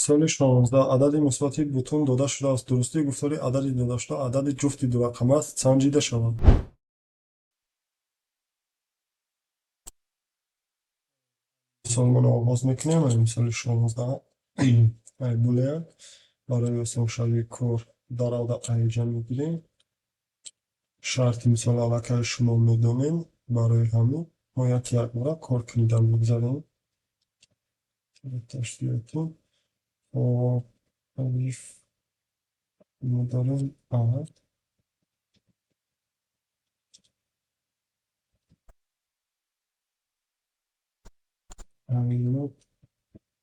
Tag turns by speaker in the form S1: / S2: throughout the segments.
S1: Мисоли 16. Адади мусбати бутун дода шудааст. Дурустии гуфтори адади додашуда адади ҷуфти дурақама аст, санҷида шавад. Мисолмонро оғоз мекунем. Мисоли 16 ай булеяк. Барои осоншавии кор дар аввал айҷа мегирем. Шарти мисол аллакай шумо медонем. Барои ҳамин мо як якбора кор кунида мегузарем. Ташкилотӣ. Хоб, алиф мо дорем а. Ҳамино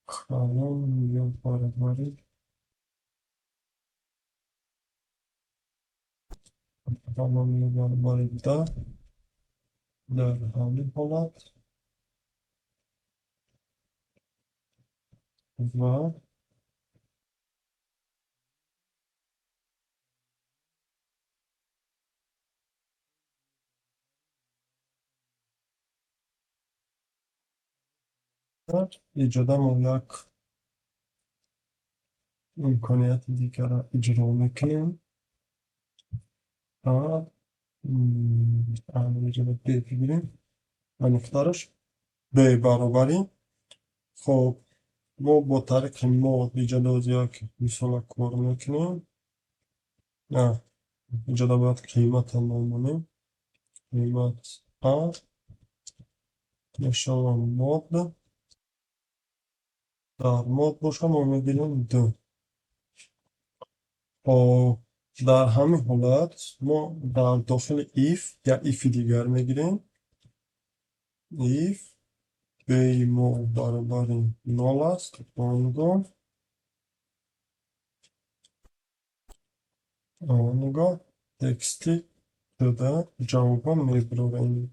S1: калон ё баробари калон ё баробари 10 дар ҳамин ҳолат ва иҷода мо як имконияти дигарро иҷро мекунем. Иҷода б бигирем ва миқдораш б баробари. Хоб, мо бо тариқи мод иҷода як мисола кор мекунем. Иҷода бояд қимата момонем. Қимат а мешавад мод. Дар мод боша мо мегирем д. Хоб, дар ҳамин ҳолат мо дар дохили if як if-и дигар мегирем. If b мо баробари нол аст, он гоҳ тексти дода ҷавобро мебарорем.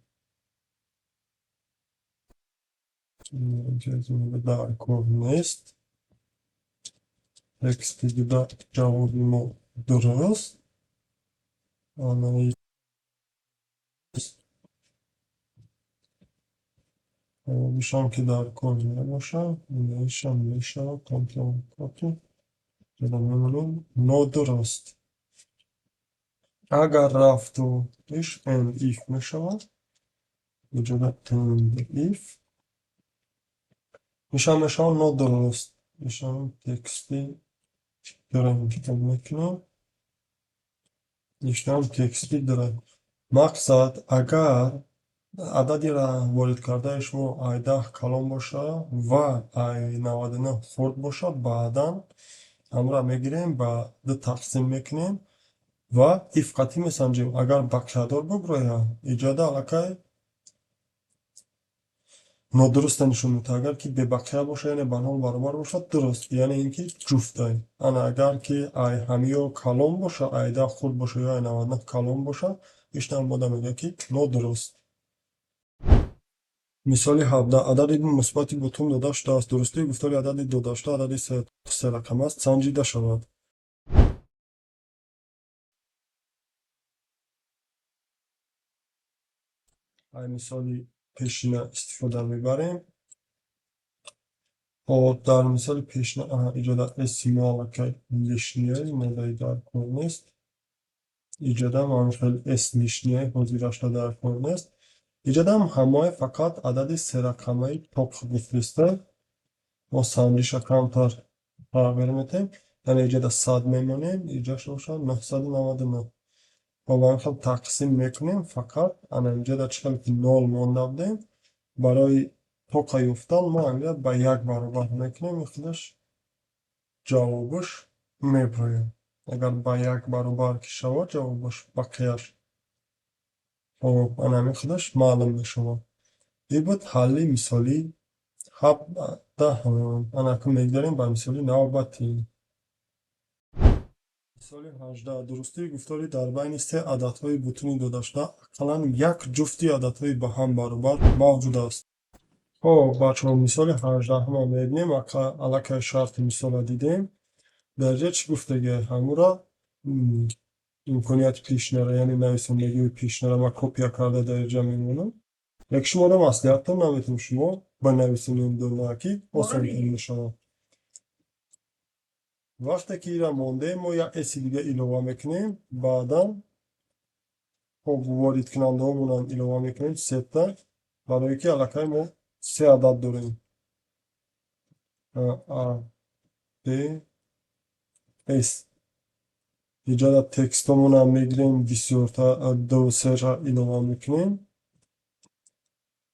S1: Дар кор нест. Тексти дода ҷавоби мо дуруст. Ҷавобишам ки дар кор набошад, инашам мешавад Ctrl copy. Ҷудо мемонем нодуруст. Агар рафту иш end if мешавад. Иҷода end if. Ишам мешавад нодуруст. Ишам тексти дора интихоб мекунем. Ишам тексти дора. Мақсад, агар адади ворид кардаи шумо ай 10 калон бошад ва ай 99 хурд бошад, баъдан ҳамра мегирем, ба ду тақсим мекунем ва if қатъӣ месанҷем. Агар бақиядор буброяд, иҷода аллакай нодуруста нишон медиҳад. Агар ки бебақия бошад, яъне ба нол баробар бошад, дуруст, яъне ин ки ҷуфтай. Ана агар ки ай ҳамиё калон бошад, ай 10 хурд бошад ё ай 99 калон бошад, ишнам мода мегӯяд, ки нодуруст. Мисоли 17. Адади мусбати бутун дода шудааст. Дурустии гуфтори адади додашуда адади серақама аст, санҷида шавад. Ай мисоли пешина истифода мебарем. Хоб, дар мисоли пешина иҷода s мо аллакай лишний, модаи дар кор нест. Иҷода хел s лишний, ҳозирашда дар кор нест. Иҷодам ҳамаи фақат адади серақамаи тоқ гуфтиста. Мо санҷиша камтар тағйир медиҳем. Яъне иҷода 100 мемонем, иҷош бошад 999. Мо ба ҳамин хел тақсим мекунем, фақат ана инҷода чӣ хел ки нол монда будем, барои тоқа ёфтан мо ҳаминҷа ба як баробар мекунем, ин худаш ҷавобаш меброяд. Агар ба як баробар ки шавад ҷавобаш бақияш. Хоб, ана ҳамин худаш маълум мешавад. Ин буд ҳалли мисоли 17. Ана акнун мегузарем ба мисоли навбатӣ. Мисоли 18. Дурустии гуфтори дар байни се ададҳои бутуни додашуда ақаллан як ҷуфти ададҳои ба ҳам баробар мавҷуд аст. Хоб, бачаҳо, мисоли 18-ҳамро мебинем. Аллакай шарти мисолро дидем. Дар ҷа чӣ гуфтагӣ? Ҳамуро имконияти пешинара, яъне нависондагии пешинара ман копия карда дар ҷа мемонам. Як шуморо маслиҳатам наметавонам, шумо банависонед, ки осонтар мешавад. Вақте ки ира мондем, мо як S дига илова мекунем, баъдан хоб воридкунандаҳомонам илова мекунем сета, барое ки аллакай мо се адад дорем. А, Б, С. Иҷода текстомонам мегирем, бисёрта ду сера илова мекунем.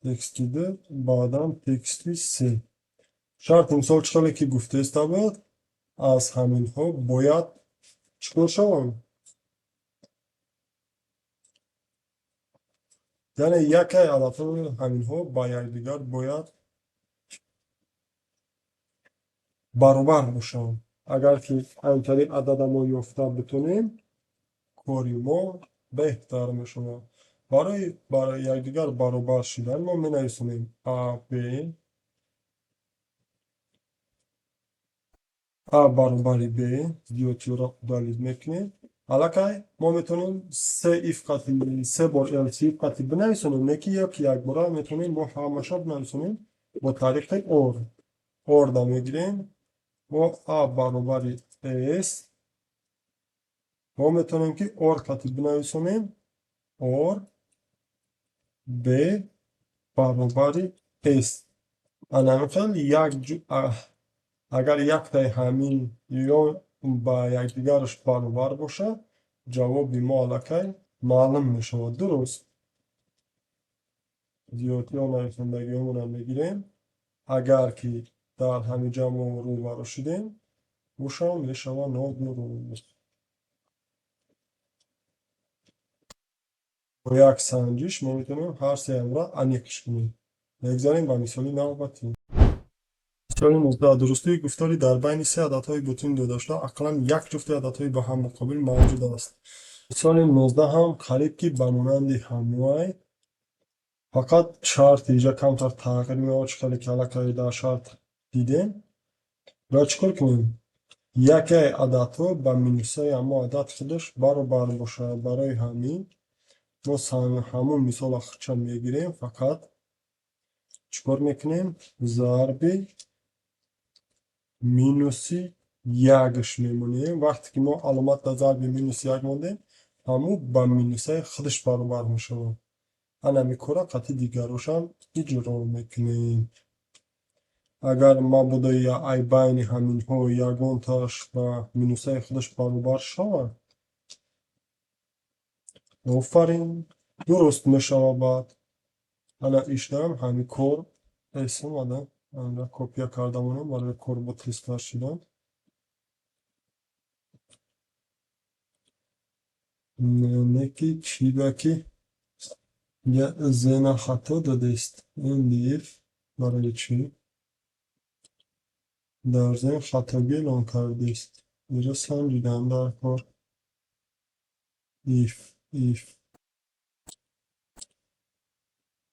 S1: Тексти ду, баъдан тексти се. Шарти мисол чӣ хеле ки гуфтаиста буд, аз ҳаминҳо бояд чӣ кор шаванд? Яъне якай ададҳои ҳаминҳо ба якдигар бояд баробар бошанд. Агар ки ҳамтари адада мо ёфта битонем, кори мо беҳтар мешавад. Барои ба якдигар баробар шудан мо менависонем А, Б, А баробари Б, зиёдтиёро удалить мекунем. Аллакай мо метавонем се if қати, се бор else if қати бинависонем, не ки як якбора метавонем мо ҳамаша бинависонем бо тариқи OR. OR-да мегирем мо А баробари S, мо метавонем ки OR қати бинависонем OR B баробари S. Ана ҳамин хел як агар яктаи ҳамин ё ба якдигараш баробар бошад, ҷавоби мо аллакай маълум мешавад. Дуруст. Зиёдтиё нависондагиҳомонам мегирем. Агар ки дар ҳамин ҷа мо рӯбарӯ шудем, бошам мешавад нодуруст. Бо як санҷиш мо метавонем ҳар сеамро аниқш кунем. Мегзарем ба мисоли навбатӣ. Мисоли 19. Дурустии гуфтори дар байни се ададҳои бутун додашуда ақаллан як ҷуфти ададҳои ба ҳам муқобил мавҷуд аст. Мисоли 19 ҳам қариб ки ба монанди ҳамвай, фақат шарти иҷа камтар тағйир меёбад, чӣ хеле ки аллакай дар шарт дидем. Бояд чӣ кор кунем? Яке ададҳо ба минусаи ҳамон адад худаш баробар бошад. Барои ҳамин мо ҳамон мисолро худша мегирем, фақат чӣ кор мекунем? Зарби минуси якш мемонем. Вақте ки мо аломат дар зарби минуси як мондем, ҳамун ба минусаи худаш баробар мешавад. Ана ҳамин корро қатъи дигарошам иҷро мекунем. Агар мабодо ай байни ҳаминҳо ягонтааш ба минусаи худаш баробар шавад, офарин, дуруст мешавад. Баъд ана иштаам ҳамин кор эс омада, ана копия карда монам барои кор бо тезтар шудан. Не ки чиба ки я зена хато додест. Ин if барои чӣ? Дар зен хатогӣ эълон кардест. Инҷо санҷидан дар кор. If, if.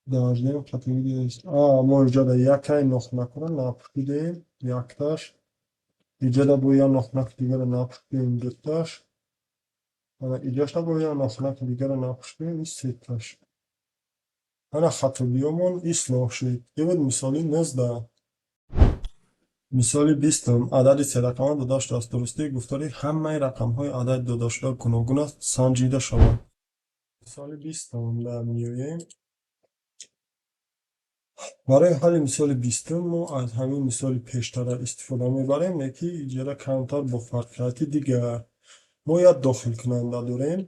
S1: Дар зен хатогӣ додест. Мо иҷода якай нохунакро напӯшидем, якташ. Иҷода бо як нохунаки дигарро напӯшидем, дуташ. Ана иҷошта бо як нохунаки дигарро напӯшидем, ин сеташ. Ана хатогиёмон ислоҳ шуд. Ин буд мисоли 19. Мисоли 20. Адади серақама дода шудааст. Дурустии гуфтори ҳамаи рақамҳои адади додашуда гуногун аст, санҷида шавад. Мисоли 20 меоем. Барои ҳалли мисоли 20 мо аз ҳамин мисоли пештара истифода мебарем, не ки иҷора камтар бо фарқияти дигар. Мо як дохилкунанда дорем,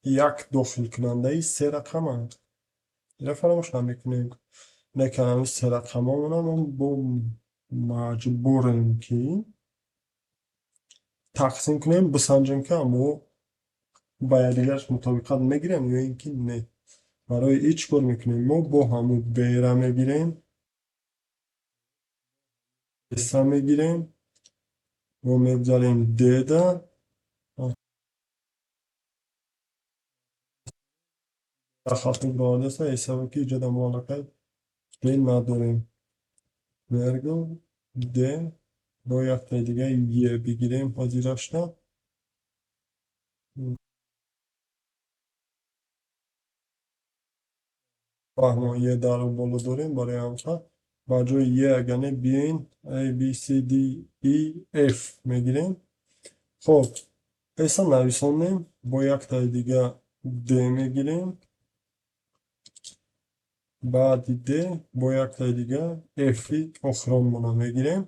S1: як дохилкунандаи се рақама. Инро фаромӯш намекунем. Не ки ҳамин се рақамаонам мо бо маҷбурем ки тақсим кунем, бисанҷем ки мо ба якдигараш мутобиқат мегирем ё ин ки не. Барои ин чӣ кор мекунем? Мо бо ҳамун Б-ра мегирем, С-а мегирем, мо мегузарем Д-да, хатм баровардааст, ҳисаби ки иҷода мо аллакай Д надорем. Вергул Д бо яктаи дига Е бигирем ҳозирашда. Фаҳмо Е дар боло дорем, барои ҳамқа ба ҷои Е агар не биёин A, B, C, D, E, F мегирем. Хоб, S-а нависонем, бо яктаи дига D мегирем. Баъди D бо яктаи дига F-и охиронмона мегирем.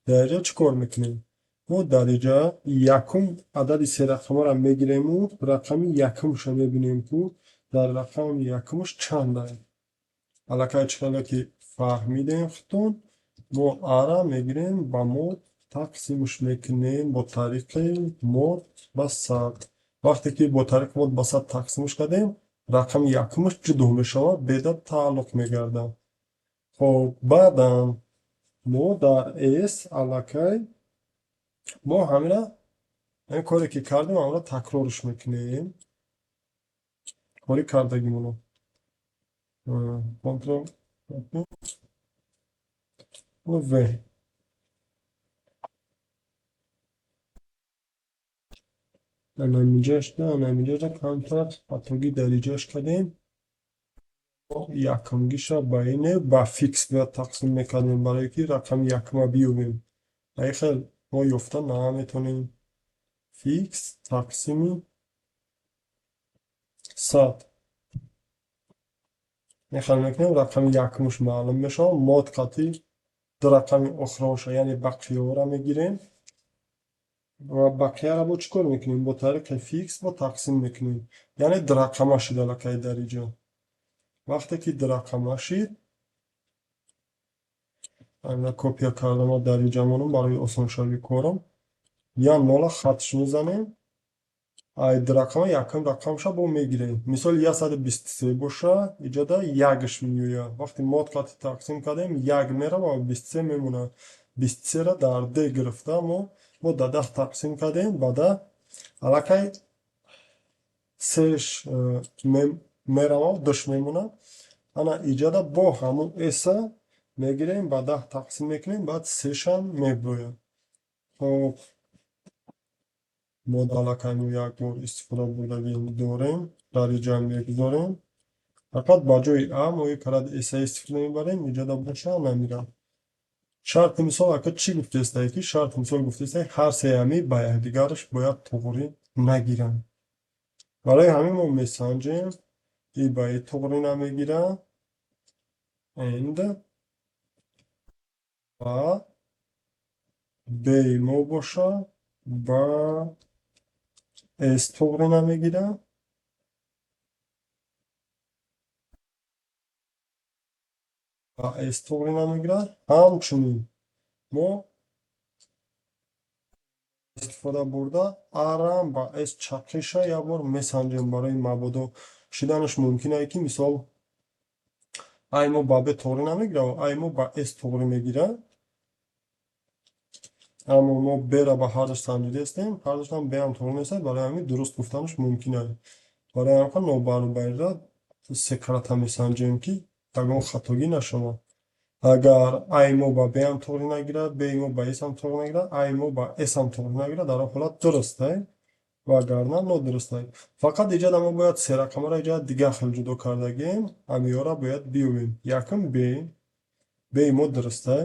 S1: Дар инҷа чӣ кор мекунем? Мо дар инҷа якум адади серақамаро мегирему рақами якумша мебинем, ку дар рақами якумаш чанд аст. Аллакай чӣ хеле ки фаҳмидем худтон, мо А-ра мегирем, ба мод тақсимш мекунем бо тариқи мод ба 100. Вақте ки бо тариқи мод ба 100 тақсимш кардем, рақами якумаш ҷудо мешавад, беда тааллуқ мегардад. Хоб, баъдан мо дар S аллакай мо ҳамина ҳамин коре ки кардем, ҳамина такрорш мекунем. Кори кардагимоно. Контрол В. Анамиҷашда камтар хатогӣ дар иҷаш кардем. Якумгиша ба ине ба фикс бояд тақсим мекардем, барое ки рақами якума биёбем. Ай хел мо ёфта наметонем. Фикс тақсими 100. Мехел мекунем, рақами якумаш маълум мешавад. Мод қатъи ду рақами охиронша, яъне бақияро мегирем. Ва бақияро бо чӣ кор мекунем? Бо тариқи фикс бо тақсим мекунем. Яъне дурақама шуд аллакай дар инҷо. Вақте ки дурақама шид, ана копия кардама дар инҷа монам барои осоншавии корам. Я нола хатш мезанем. Ай дурақама якум рақамша бо мегирем. Мисол 123 боша, иҷода якш меояд. Вақте мод қатъи тақсим кардем, як мерава ва 23 мемонад. 23-ра дар D гирифта мо да 10 тақсим кардем, ба 10 аллакай сеш мерава, душ мемонад. Ана иҷода бо ҳамун S-а мегирем, ба 10 тақсим мекунем, баъд сешам меброяд. Хоб, мо аллакай мо як бор истифода бурдагӣ дорем, дар инҷа мегузорем. Фақат ба ҷои А мо як карат S-а истифода мебарем, иҷода боша намирад. Шарти мисол ака чӣ гуфтаистае, ки шарти мисол гуфтаистае, ҳар сеями ба якдигараш бояд туғрӣ нагиранд. Барои ҳамин мо месанҷем, и ба и туғрӣ намегирад, and ва B мо боша ба S туғрӣ намегирад. Ба S туғрӣ намегирад. Ҳамчунин мо истифода бурда А-ра ба S чақиша як бор месанҷем, барои мабодо шиданаш мумкин ае ки мисол А мо ба Б туғрӣ намегирад, А мо ба S туғрӣ мегирад. Аммо мо Б-ра ба ҳардуш санҷидаистем, ҳардушам Б ҳам туғрӣ нестад, барои ҳамин дуруст гуфтанаш мумкин ае. Барои ҳамин нобаробариро секрата месанҷем, ки ягон хатогӣ нашавад. Агар А мо ба Б ҳам туғрӣ нагирад, Б мо ба С ҳам туғрӣ нагирад, А мо ба С ҳам туғрӣ нагирад, дар он ҳолат дуруст ае, вагарна нодуруст ае. Фақат иҷода мо бояд се рақамаро иҷода дигар хел ҷудо кардагем, ҳамиёра бояд биёбем. Якум Б, Б мо дуруст ае.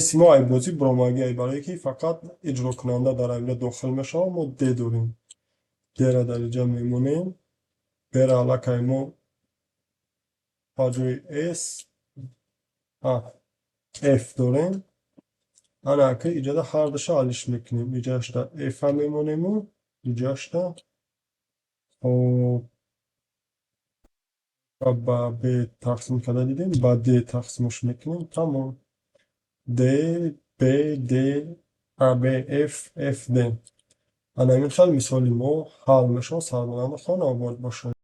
S1: С мо айбозӣ буромагӣ ае, барое ки фақат иҷрокунанда дар ҳамина дохил мешавад, мо Д дорем. Д-ра дар инҷа мемонем. Б-ра аллакай мо ба ҷои S F дорем. Ана ака иҷода ҳардуша алиш мекунем. Иҷашта F-а мемонему, иҷашта хоб ба B тақсим карда дидем, ба D тақсимш мекунем. Тамом. D, B, D, A, B, F, F, D. Ана ҳамин хел мисоли мо ҳал мешавад. Сарбаланду хонаобод бошед.